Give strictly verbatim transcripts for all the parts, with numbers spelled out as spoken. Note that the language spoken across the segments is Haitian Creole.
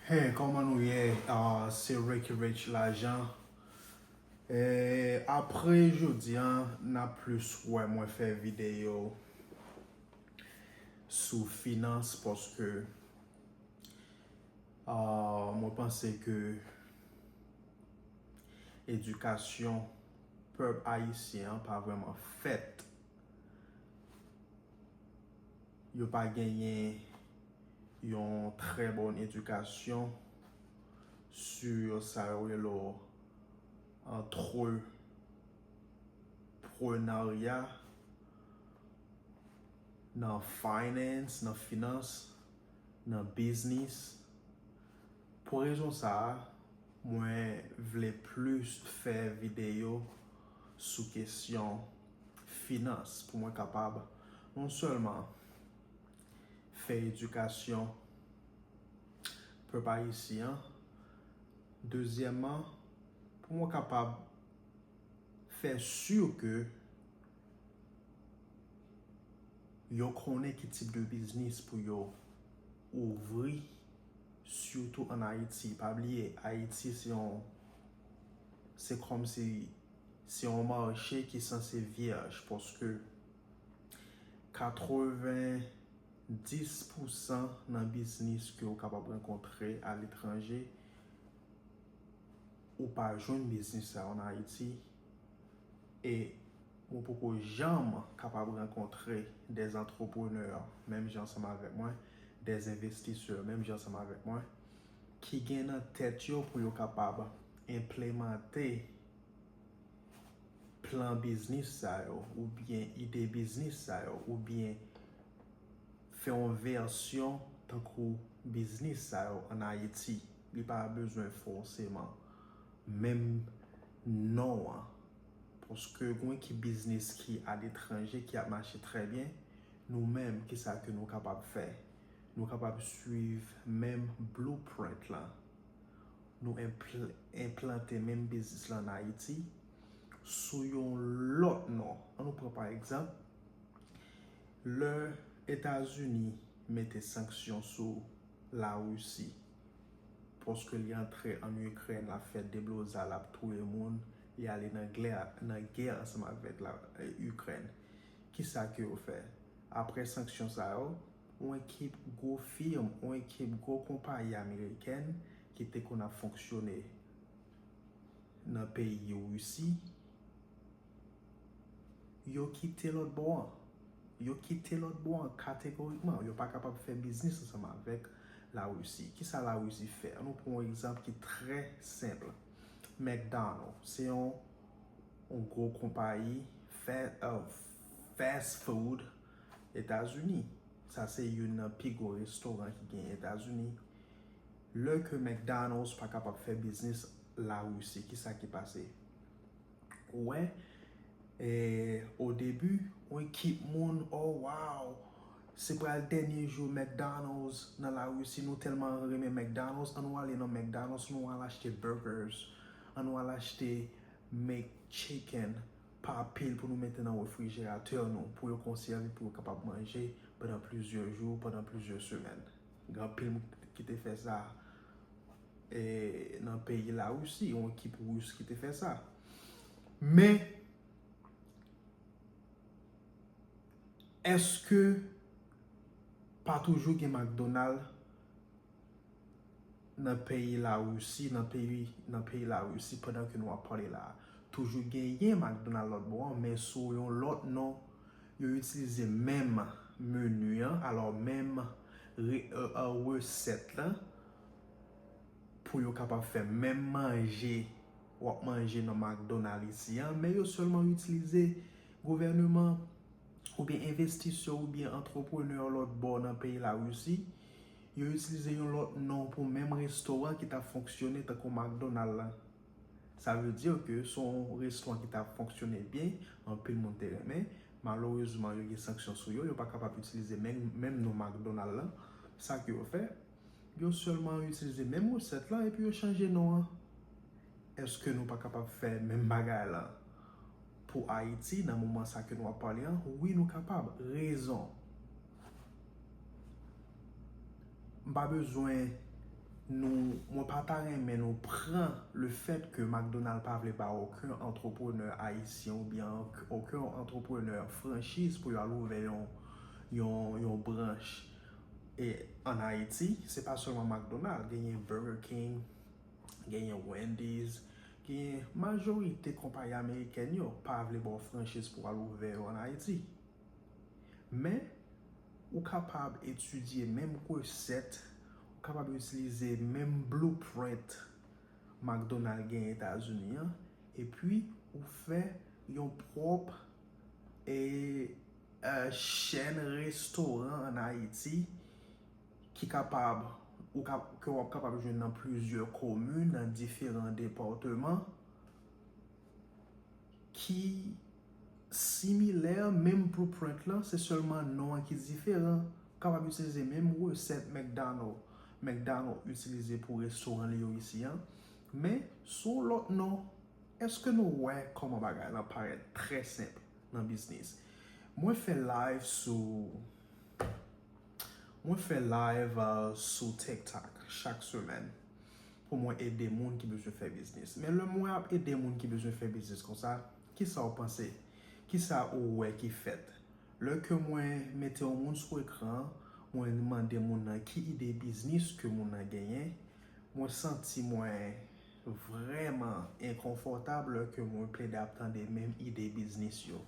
Hey, kòman nou ye? Ah, se Ricky Rich Lajan. E, apre jodi a, n ap plis wè mwen fè videyo sou finans paske, ah, mwen panse ke edikasyon pèp ayisyen an pa vrèman fèt. Yo pa genyen yon trè bòn edikasyon sou sa yo rele antreprenarya, nan finance, nan finans, nan biznis. Pou rezon sa a, mwen vle plis fè videyo sou kesyon finans pou mwen kapab non sèlman fè edikasyon pèp ayisyen an, dezyèmman, pou mwen kapab fè si ke yo konnen ki tip de biznis pou yo ouvri, sitou ann Ayiti. Pa bliye, Ayiti se yon, se kòmsi se yon mache ki sanse vyèj, paske katreven dis pousan nan biznis ke w kapab rankontre aletranje, ou pa jwenn biznis sa yo ann Ayiti. E mwen poko janm kapab rankontre de antreprenè menm jan ansanm avèk mwen, de envestisè menm jan ansanm avèk mwen, ki gen nan tèt yo pou yo kapab enplemante plan biznis sa yo, oubyen ide biznis sa yo, oubyen fè yon vèsyon tankou biznis sa yo ann Ayiti. Li pa bezwen fòseman menm non an. Paske gen ki biznis ki aletranje ki ap mache trè byen, nou menm, kisa ke nou kapab fè? Nou kapab swiv menm blueprint lan. Nou enpl-, enplante menm biznis lan ann Ayiti sou yon lòt non. Ann nou pran pa egzanp, lè Etazini mete sanksyon sou Larisi, paske li antre ann Ikrèn, l ap fè deblozay, l ap touye moun, li ale nan glè-, nan gè ansanm avèk la, e, Ikrèn. Kisa ke yo fè? Apre sanksyon sa yo, yon ekip gwo fim, yon ekip gwo konpayi amerikèn ki te konn ap fonksyone nan peyi Risi, yo kite lòt bò an. Yo kite lòt bò an kategorikman. Yo pa kapab fè biznis ansanm avèk Larisi. Kisa Larisi fè? Ann nou pran yon egzanp ki trè senp. McDonald's, se yon, yon gwo konpayi fa-, euh, fast food Etazini. Sa se youn nan pi gwo restoran ki gen Etazini. Lè ke McDonald's pa kapab fè biznis Larisi, kisa ki pase? Ou wè, e, o debi, yon ekip moun, oh wow, se pral dènye jou McDonald's nan Larisi, nou tèlman renmen McDonald's, ann nou ale nan McDonald's, nou al achte burgers, ann nou al achte McChicken pa pil pou nou mete nan refrijeratè nou, pou yo konsève, pou yo kapab manje pandan plizyè jou, pandan plizyè semèn. Gen anpil moun ki te fè sa, e, nan peyi Larisi, yon ekip ris ki te fè sa. Men, èske pa toujou gen McDonald nan peyi Larisi, nan peyi, nan peyi Larisi pandan ke nou ap pale la a? Toujou genyen McDonald lòt bò an, men sou yon lòt non, yo itilize menm meni an, alò menm re-, e, e, resèt lan, pou yo kapab fè menm manje w ap manje nan McDonald isi an, men yo sèlman itilize gouvèneman oubyen envestisè oubyen antreprenè lòt bò nan peyi Larisi, yo itilize yon lòt non pou menm restoran ki t ap fonksyone tankou McDonald lan. Sa vle di ke se yon restoran ki t ap fonksyone byen, anpil moun te renmen. Malerezman, yo gen sanksyon sou yo, yo pa kapab itilize menm, menm non McDonald lan. Sa ke yo fè, yo sèlman itilize menm resèt lan epi yo chanje non an. Èske nou pa kapab fè menm bagay lan pou Ayiti nan moman sa ke nou ap pale an? Wi, nou kapab. Rezon. M pa bezwen Nou, mwen pa ta renmen nou pran le fèt ke McDonald pa vle ba okenn antreprenè ayisyen oubyen ank-, okenn antreprenè franchiz pou yo al ouvè yon, yon, yon branch e, ann Ayiti. Se pa sèlman McDonald, genyen Burger King, genyen Wendy's, genyen majorite konpayi amerikèn yo pa vle ba w franchiz pou al ouvè yo ann Ayiti. Men, ou kapab etidye menm resèt, ou kapab itilize menm blueprint McDonald gen Etazini an, epi ou fè yon pwòp e, e, chèn restoran ann Ayiti ki kapab, ou kap-, ke w ap kapab jwenn nan plizyè komin, nan diferan depatman, ki similè, menm blueprint lan, se sèlman non an ki diferan. Ou kapab itilize menm resèt McDonald, McDonald itilize pou restoran li yo isi an, men sou lòt non. Èske nou wè kòman bagay lan parèt trè senp nan biznis? Mwen fè live sou, mwen fè live, uh, sou TikTok chak semèn pou mwen ede moun ki bezwen fè biznis. Men lè mwen ap ede moun ki bezwen fè biznis konsa, kisa w panse? Kisa ou wè ki fèt? Lè ke mwen mete yon moun sou ekran, mwen mande moun nan ki ide biznis ke moun nan genyen, mwen santi mwen vrèman enkonfòtab lè ke mwen plede ap tande menm ide biznis yo.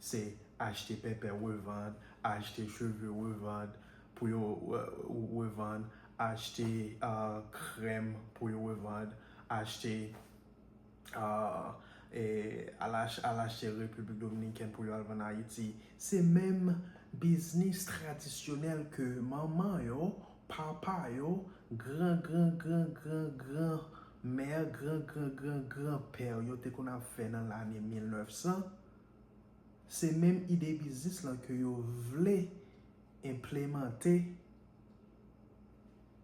Se achte pèpè revann, achte cheve revann pou yo, euh, revann, achte, euh, krèm pou yo revann, achte, euh, e, al ach-, al achte Repiblik Dominikèn pou yo al vann Ayiti. Se menm biznis tradisyonèl ke manman yo, papa yo, gran, gran, gran, gran, gran mè, gran, gran, gran, gran pè yo te konn ap fè nan lane mil nèf san. Se menm ide biznis lan ke yo vle enplemante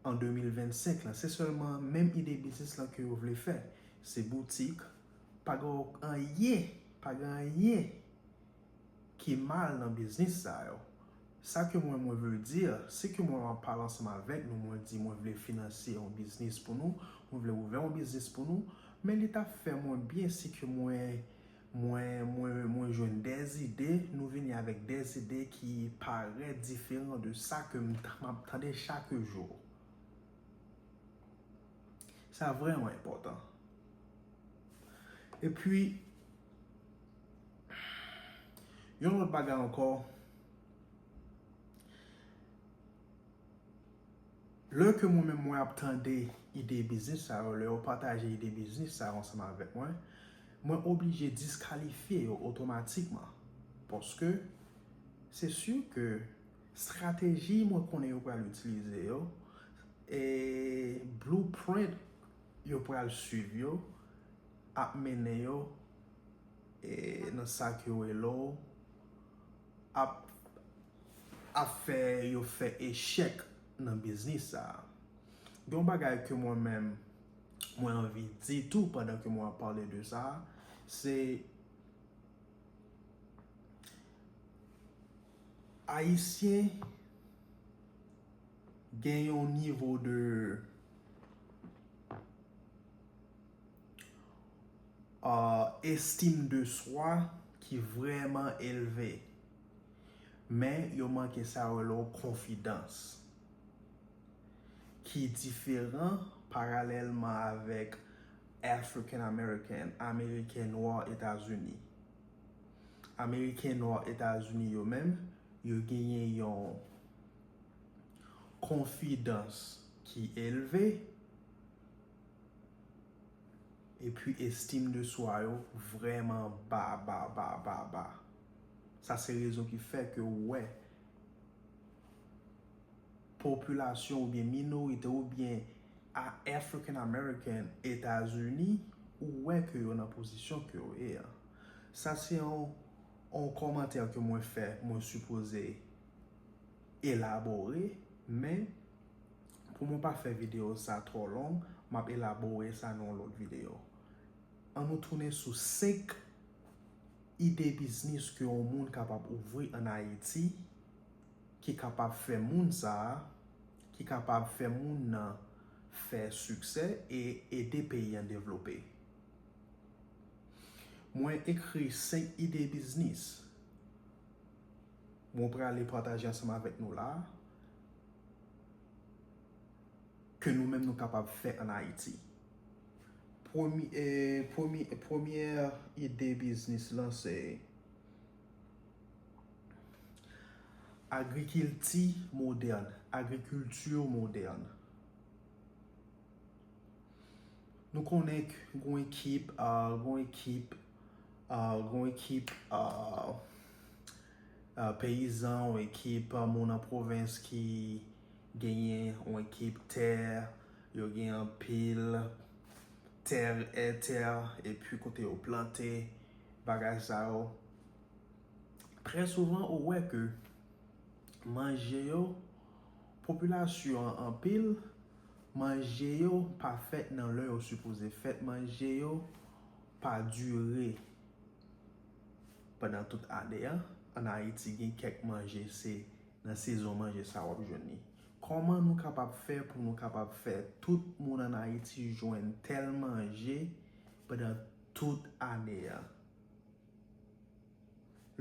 an de mil vennsenk lan. Se sèlman menm ide biznis lan ke yo vle fè. Se boutik, pa gen anyen, pa gen anyen ki mal nan biznis sa yo. Sa ke mwen, mwen vle di, se ke mwen ap pale ansanm avèk nou, mwen di mwen vle finanse yon biznis pou nou, mwen vle ouvè yon biznis pou nou, men li t ap fè mwen byen si ke mwen, mwen, mwen, mwen jwenn dè ide, nou vini avèk dè ide ki parèt diferan de sa ke m t-, m ap tande chak jou. Sa vrèman enpòtan. Epi, yon lòt bagay ankò, lè ke mwen menm mwen ap tande ide biznis sa yo, lè yo pataje ide biznis sa yo ansanm avèk mwen, mwen oblije diskalifye yo otomatikman. Paske se si ke estrateji mwen konnen yo pral itilize yo, e blueprint yo pral swiv yo, ap mennen yo, e, nan sa ke yo rele w, ap, ap fè yo fè echèk nan biznis sa a. Gen yon bagay ke mwen menm, mwen anvi di tou pandan ke mwen ap pale de sa a, se Ayisyen gen yon nivo de, euh, estime de soi ki vrèman elve. Men yo manke sa yo rele w konfidans, ki diferan paralèlman avèk African American, Ameriken nwa Etazini. Ameriken nwa Etazini yo menm, yo genyen yon konfidans ki elve, epi estime de swa yo vrèman ba, ba, ba, ba, ba. Sa se rezon ki fè ke w wè popilasyon oubyen minorite oubyen a African American Etazini, ou wè ke yo nan pozisyon ke yo ye a. Sa se yon, yon kòmantè ke mwen fè, mwen sipoze elabore, men pou mwen pa fè videyo sa twò long, m ap elabore sa nan yon lòt videyo. Ann nou tounen sou senk ide biznis ke yon moun kapab ouvri ann Ayiti, ki kapab fè moun sa a, ki kapab fè moun nan fè siksè e ede peyi an devlope. Mwen ekri senk ide biznis. Mwen prale pataje ansanm avèk nou la, ke nou menm nou kapab fè ann Ayiti. Premye, eh, premye, premye ide biznis lan se agrikilti modèn, agrikilti modèn. Nou konnen k-, gon ekip, ah, gon ekip, ah, gon ekip, ah, ah, peyizan, yon ekip, ah, moun an pwovens ki genyen yon ekip tè, yo gen anpil tè, eh, tè, epi kote yo plante bagay sa yo. Trè souvan, ou wè ke manje yo, popilasyon an anpil, manje yo pa fèt nan lè yo sipoze fèt, manje yo pa dire pandan tout ane a. Ann Ayiti, gen kèk manje, se nan sezon manje sa w ap jwenn li. Kòman nou kapab fè pou nou kapab fè tout moun ann Ayiti jwenn tèl manje pandan tout ane a?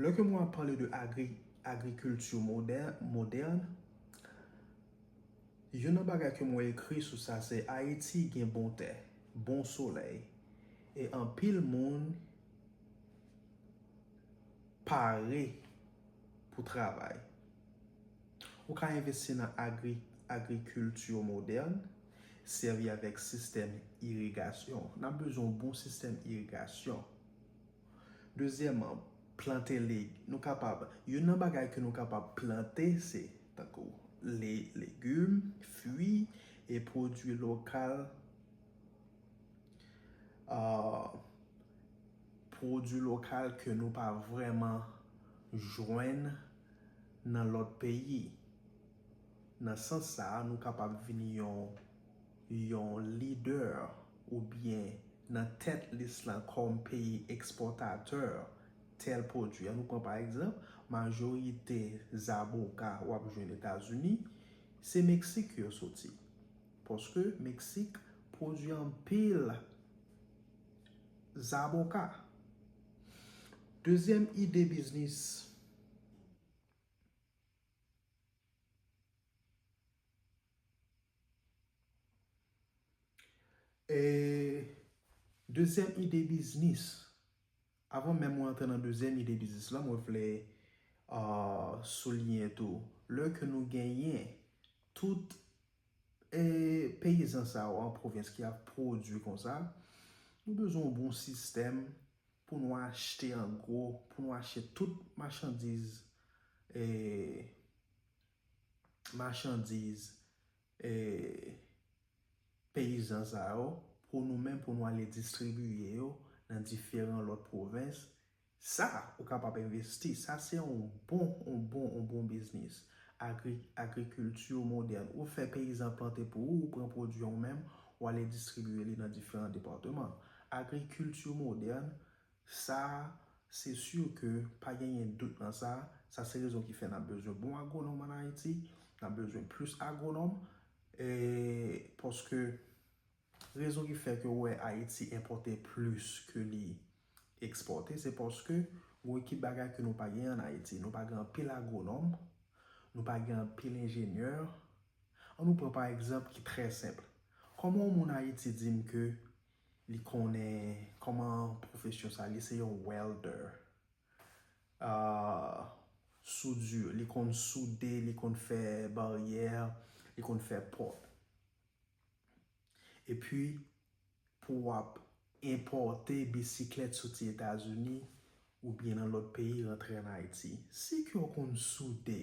Lè ke mwen ap pale de agri-, agrikilti modè-, modèn, youn nan bagay ke mwen ekri sou sa se Ayiti gen bon tè, bon solèy, e anpil moun pare pou travay. Ou ka envesti nan agri-, agrikilti modèn, sèvi avèk sistèm irigasyon. N ap bezwen yon bon sistèm irigasyon. Dezyèmman, plante leg-, nou kapab, youn nan bagay ke nou kapab plante, se tankou le-, legim, fwi e pwodui lokal, ah, pwodui lokal ke nou pa vrèman jwenn nan lòt peyi. Nan sans sa a, nou kapab vin yon, yon lidè oubyen nan tèt lis lan kòm peyi ekspòtatè tèl pwodui. Ann nou pran pa egzanp, majorite zaboka w ap jwenn Etazini, se Meksik yo soti. Paske Meksik pwodui anpil zaboka. Dezyèm ide biznis. E dezyèm ide biznis, avan menm mwen antre nan dezyèm ide biznis la, mwen vle, ah, souliyen tou, lè ke nou genyen tout, e, peyizan sa yo an pwovens ki ap pwodui konsa, nou bezwen yon bon sistèm pou nou achte an gwo, pou nou achte tout machandiz, e, machandiz, e, peyizan sa yo, pou nou menm, pou nou ale distribiye yo nan diferan lòt pwovens. Sa, ou kapab envesti. Sa se yon bon, yon bon, yon bon biznis. Agri-, agrikilti modèn. Ou fè peyizan plante pou ou, ou pran pwodui an ou menm, ou ale distribiye li nan diferan depatman. Agrikilti modèn, sa, se si ke pa genyen dout nan sa. Sa se rezon ki fè n ap bezwen bon agwonòm ann Ayiti, n ap bezwen plis agwonòm, e, paske rezon ki fè ke w wè Ayiti enpòte plis ke li ekspòte, se paske gon ekip bagay ke nou pa genyen ann Ayiti. Nou pa gen anpil agwonòm, nou pa gen anpil enjenyè. Ann nou pran pa egzanp ki trè senp. Kòman yon moun Ayiti di m ke li konnen kòman pwofesyon sa, li se yon welder, ah, soudure, li konn soude, li konn fè baryè, li konn fè pòt. Epi, pou w ap enpòte bisiklèt soti Etazini oubyen nan lòt peyi rantre ann Ayiti. Si ke w konn soude,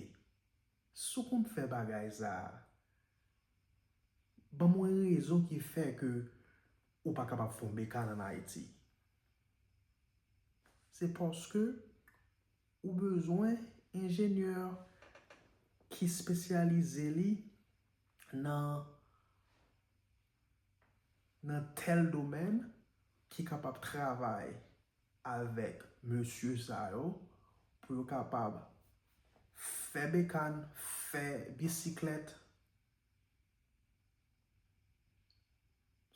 si w konn fè bagay sa a, ban mwen rezon ki fè ke ou pa kapab fè yon bekàn ann Ayiti. Se paske ou bezwen enjenyè ki espesyalize li nan, nan tèl domèn, ki kapab travay avèk mesye sa yo pou yo kapab fè bekàn, fè bisiklèt,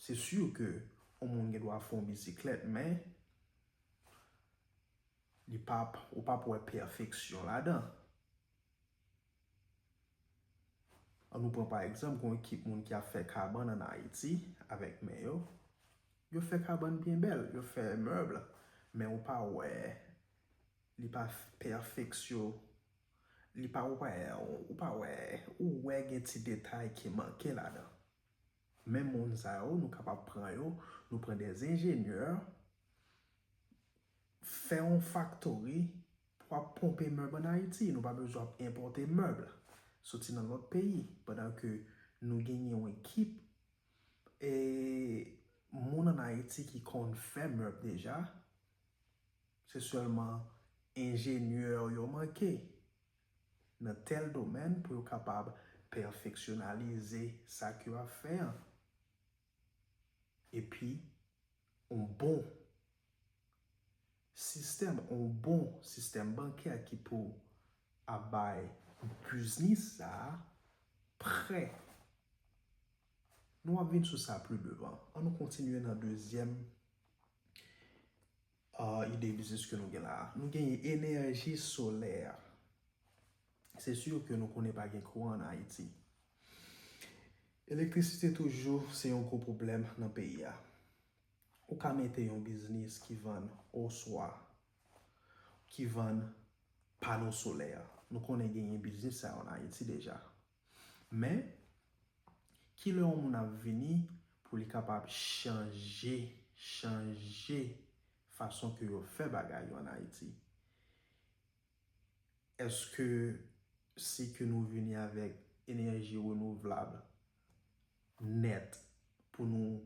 Se si ke yon moun gen dwa fè yon bisiklèt, men li p ap, ou p ap wè pèfeksyon ladan. An nou pran pa egzanp, gon ekip moun ki ap fè kabann ann Ayiti avèk men yo. Yo fè kabann byen bèl, yo fè mèb, men ou pa wè, li pa pèfeksyon, li pa, ou pa, ou pa wè, ou wè gen ti detay ki manke ladan. Men moun sa yo, nou kapab pran yo, nou pran de enjenyè, fè yon faktori pou ap ponpe mèb ann Ayiti. Nou pa bezwen ap enpòte mèb soti nan lòt peyi, pandan ke nou genyen yon ekip e moun ann Ayiti ki konn fè mèb deja. Se sèlman enjenyè yo manke nan tèl domèn pou yo kapab pèfeksyonalize sa ke yo ap fè an. Epi, yon bon sistèm, yon bon sistèm bankè ki pou ap bay biznis sa a prè. Nou ap vin sou sa pli devan. An nou kontinye nan dezyèm ah, ide biznis ke nou gen la a. Nou genyen enèji solè. Se si ke nou konnen pa gen kouran ann Ayiti. Elektrisite toujou se yon gwo pwoblèm nan peyi a. Ou ka mete yon biznis ki vann oswa ki vann pano solè. Nou konnen genyen biznis sa yo ann Ayiti deja. Men, kilè yon moun ap vini pou li kapab chanje, chanje fason ke yo fè bagay yo ann Ayiti? Èske si ke nou vini avèk enèji renouvlab nèt pou nou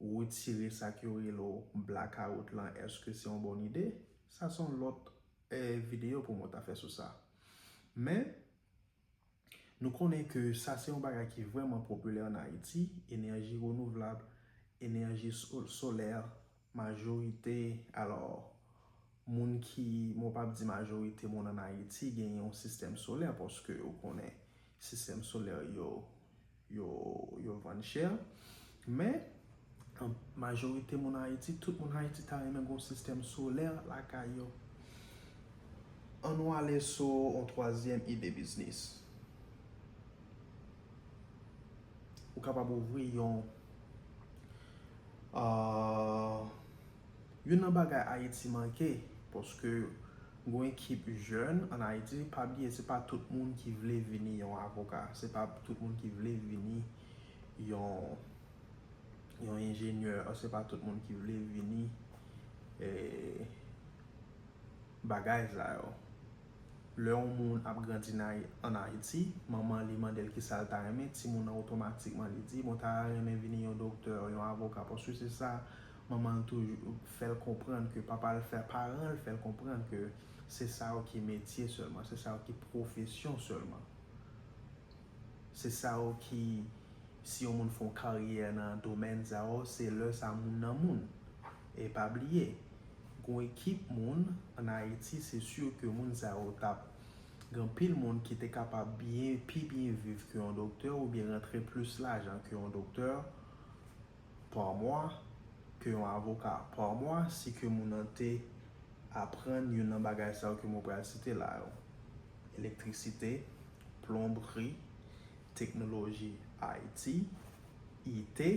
retire sa ke yo rele blackout lan, èske se yon bòn ide? Sa se yon lòt eh, videyo pou mwen ta fè sou sa. Men, nou konnen ke sa se yon bagay ki vrèman popilè ann Ayiti, enèji renouvlab, enèji so- solè, majorite, alò, moun ki, mwen p ap di majorite moun ann Ayiti gen yon sistèm solè, paske ou konnen sistèm solè yo, yo, yo vann chè. Men, an majorite moun Ayiti, tout moun Ayiti ta renmen gon sistèm solè lakay yo. An nou ale sou yon twazyèm ide biznis. Ou kapab ouvri yon, ah, youn nan bagay Ayiti manke, paske gon ekip jèn ann Ayiti, pa bliye, se pa tout moun ki vle vini yon avoka, se pa tout moun ki vle vini yon, yon enjenyè, se pa tout moun ki vle vini eh, bagay sa yo. Lè yon moun ap grandi ann Ayiti, manman li mande l kisa l ta renmen, timoun nan otomatikman li di, mwen ta renmen vini yon doktè, yon avoka, paske se sa manman l toujou fè l konprann ke papa l fè, paran l fè l konprann ke se sa yo ki metye sèlman, se sa yo ki pwofesyon sèlman. Se sa yo ki, si yon moun fè yon karyè nan domèn sa yo, se lè sa moun nan moun. E pa bliye, gon ekip moun ann Ayiti, se si ke moun sa yo t ap, gen anpil moun ki te kapab byen, pi byen viv ke yon doktè oubyen rantre plis lajan ke yon doktè pa mwa ke yon avoka pa mwa si ke moun nan te aprann youn nan bagay sa yo ke mwen pral site la yo. Elektrisite, plonbri, teknoloji I T, I T,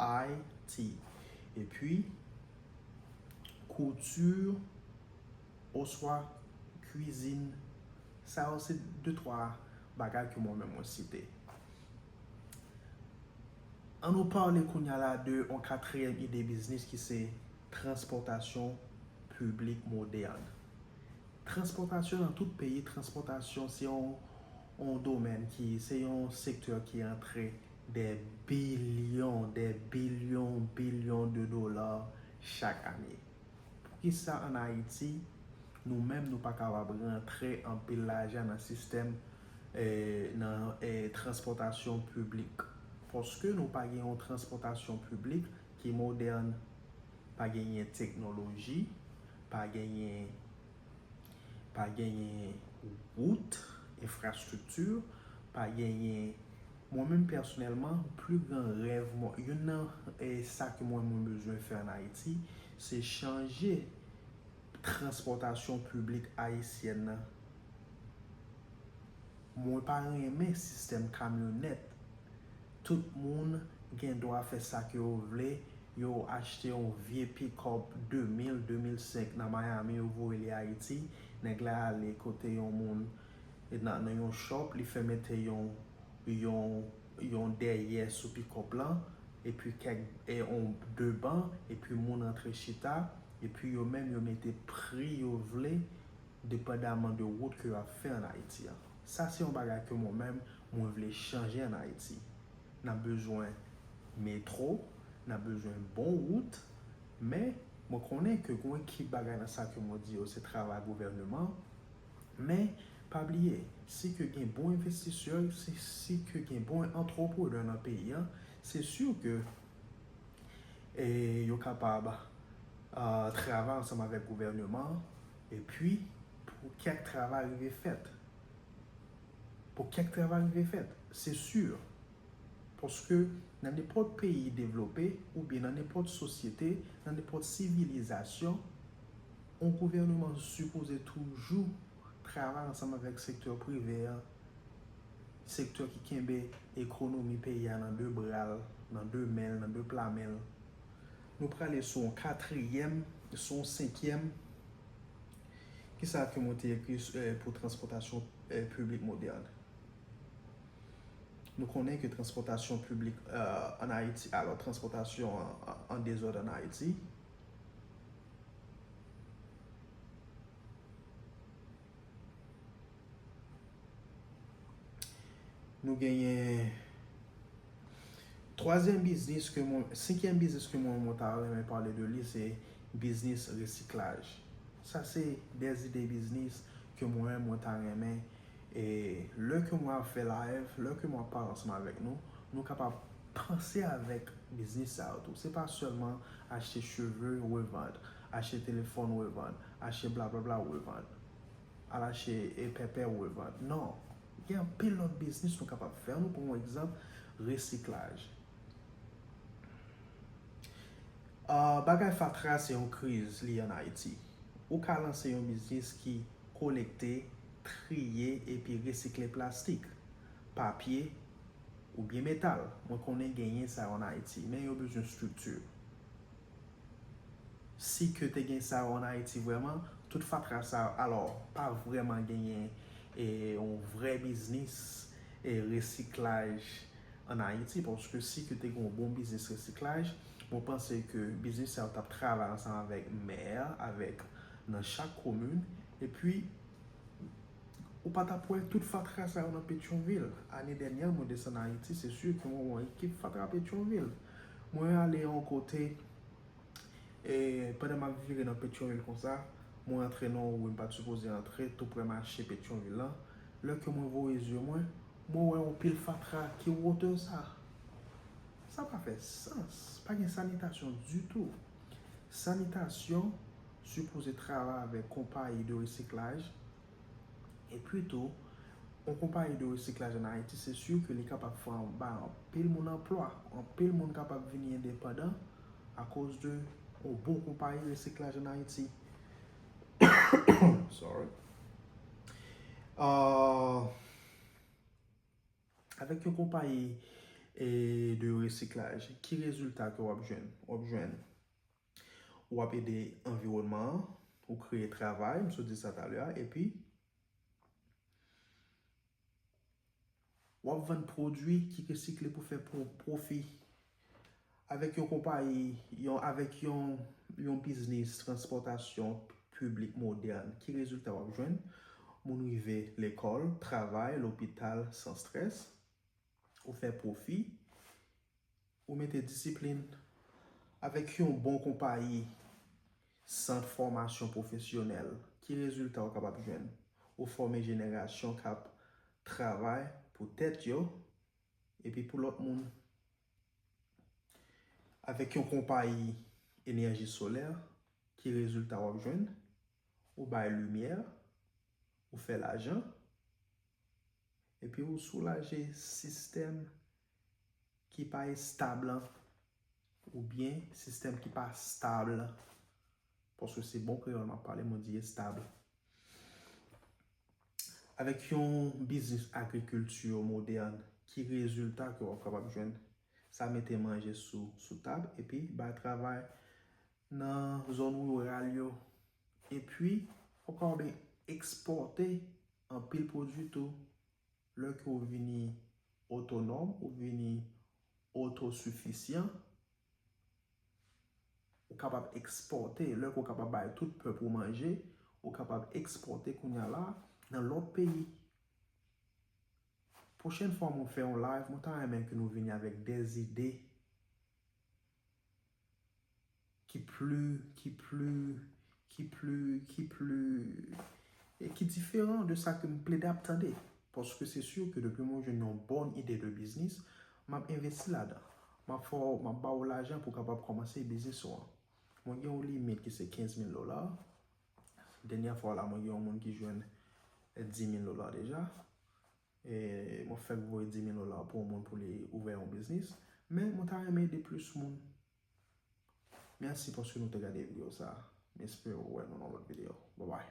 I T, epi kouti oswa kwizin. Sa yo se de twa bagay ke mwen menm mwen site. An nou pale kounye a la de yon katriyèm ide biznis ki se transpòtasyon piblik modèn. Transpòtasyon nan tout peyi, transpòtasyon se yon, yon domèn ki, se yon sektè ki antre de bilyon, de bilyon, bilyon de dola chak ane. Poukisa ann Ayiti, nou menm nou pa kapab rantre anpil lajan nan sistèm, eh, nan, eh, transpòtasyon piblik? Paske nou pa gen yon transpòtasyon piblik ki modèn, pa genyen teknoloji, pa genyen, pa genyen wout, enfrastrikti, pa genyen Mwen menm pèsonèlman, pli gran rèv mwen, youn nan e sa ke mwen mwen bezwen fè an Ayiti, se chanje transpòtasyon piblik ayisyèn nan. Mwen pa renmen sistèm kamyonèt. Tout moun gen dwa fè sa ke yo vle. Yo achte yon vye pikòp de mil, de mil senk nan Miami, yo voye li Ayiti. Nèg la ale kote yon moun, e nan, nan yon shop, li fè mete yon, yon, yon dèyè sou pikòp lan, epi kèk, e, on, de ban, epi moun antre chita, epi yo menm yo mete pri yo vle, depandaman de wout ke yo ap fè an Ayiti an. Sa se yon bagay ke mwen menm, mwen vle chanje an Ayiti. N ap bezwen metro, n ap bezwen bon wout, men mwen konnen ke gen yon ekip bagay nan sa ke mwen di yo se travay gouvèneman, men pa bliye, si ke gen bon envestisè, si, si ke gen bon antreprenè nan peyi an, se si ke, e, yo kapab, a, travay ansanm avèk gouvèneman, epi pou kèk travay rive fèt. Pou kèk travay rive fèt, se si. Paske nan nenpòt peyi devlope, oubyen nan nenpòt sosyete, nan nenpòt sivilizasyon, yon gouvèneman sipoze toujou travay ansanm avèk sektè prive a, sektè ki kenbe ekonomi peyi a nan de bra l, nan de men l, nan de pla men l. Nou prale sou yon katriyèm, sou yon senkyèm. Kisa ke mwen te ekri, eh, pou transpòtasyon, eh, piblik modèn? Nou konnen ke transpòtasyon piblik, eh, ann Ayiti, alò, transpòtasyon an, an, an dezòd ann Ayiti. Nou genyen twazyèm biznis ke mwen, senkyèm biznis ke mwen, mwen ta renmen pale de li, se biznis resiklaj. Sa se de ide biznis ke mwen, mwen ta renmen, e lè ke mwen ap fè live, lè ke mwen ap pale ansanm avèk nou, nou kapab panse avèk biznis sa yo tou. Se pa sèlman achte cheve, revann, achte telefòn, revann, achte blablabla, revann, al achte, e, pèpè, revann. Non. Gen anpil lòt biznis nou kapab fè. Nou pran yon egzanp, resiklaj. Ah, bagay fatra se yon kriz li ann Ayiti. Ou ka lanse yon biznis ki kolekte, triye epi resikle plastik, papye, oubyen metal. Mwen konnen genyen sa yo ann Ayiti, men yo bezwen estrikti. Si ke te gen sa yo ann Ayiti vrèman, tout fatra sa yo, alò, pa vrèman genyen, e, yon vrè biznis, e, resiklaj ann Ayiti, paske si ke te gen yon bon biznis resiklaj, mwen panse ke biznis sa yo t ap travay ansanm avèk mè, avèk nan chak komin, epi ou pa t ap wè tout fatra sa yo nan Petyonvil. Ane dènyè, mwen desann Ayiti, se si ke mwen wè yon ekip fatra Petyonvil. Mwen ale yon kote, e pandan m ap vire nan Petyonvil konsa, mwen antre nan yon ri m pa t sipoze antre, tou prè mache Petyonvil lan. Lè ke mwen voye zye mwen, mwen wè yon pil fatra ki wotè sa. Sa pa fè sans. Pa gen sanitasyon ditou. Sanitasyon sipoze travay avèk konpayi de resiklaj. Epi tou, yon konpayi de resiklaj ann Ayiti, se si ke li kapab fè, bay anpil moun anplwa. Anpil moun kapab vini endepandan akoz de yon bon konpayi resiklaj ann Ayiti. Sorry. Ah, avèk yon konpayi, e, de resiklaj, ki rezilta ke w ap jwenn? W ap jwenn, w ap ede anviwònman an, ou kreye travay, m sot di sa talè a, epi w ap vann pwodui ki resikle pou fè pwo-, pwofi. Avèk yon konpayi, yon, avèk yon, yon biznis transpòtasyon piblik modèn, ki rezilta w ap jwenn? Moun rive lekòl, travay, lopital, san estrès. Ou fè pwofi. Ou mete disiplin. Avèk yon bon konpayi, sant fòmasyon pwofesyonèl, ki rezilta w kapab jwenn? Ou fòme jenerasyon k ap travay pou tèt yo epi pou lòt moun. Avèk yon konpayi enèji solè, ki rezilta w ap jwenn? Ou bay limyè, ou fè lajan, Epi ou soulaje sistèm ki pa estab lan, oubyen sistèm ki pa stab lan, paske se bon kreyòl m ap pale, mwen di estab. Avèk yon biznis agrikilti modèn, ki rezilta ke w ap kapab jwenn? Sa mete manje sou, sou tab, epi bay travay nan zòn riral yo. Epi, ou kapab ekspòte anpil pwodui tou. Lè ke w vini otonòm, ou vini otosifisyan, ou kapab ekspòte. Lè ke w kapab bay tout pèp ou manje, ou kapab ekspòte kounye a la nan lòt peyi. Pwochèn fwa mwen fè yon live, mwen ta renmen ke nou vini avèk de zide ki pli, ki pli, ki pli, ki pli, e ki diferan de sa ke m plede ap tande. Paske se si ke depi mwen jwenn yon bòn ide de biznis, m ap envesti ladan. M ap fè w, m ap ba w lajan pou w kapab kòmanse biznis ou an. Mwen gen yon limit ki se kenz mil dola. Dènyè fwa la, mwen gen yon moun ki jwenn dis mil dola deja. E mwen fèk voye dis mil dola pou yon moun pou li ouvè yon biznis. Men mwen ta renmen ede plis moun. Mèsi paske nou te gade videyo sa. M espere w wè nou nan lòt videyo. Babay.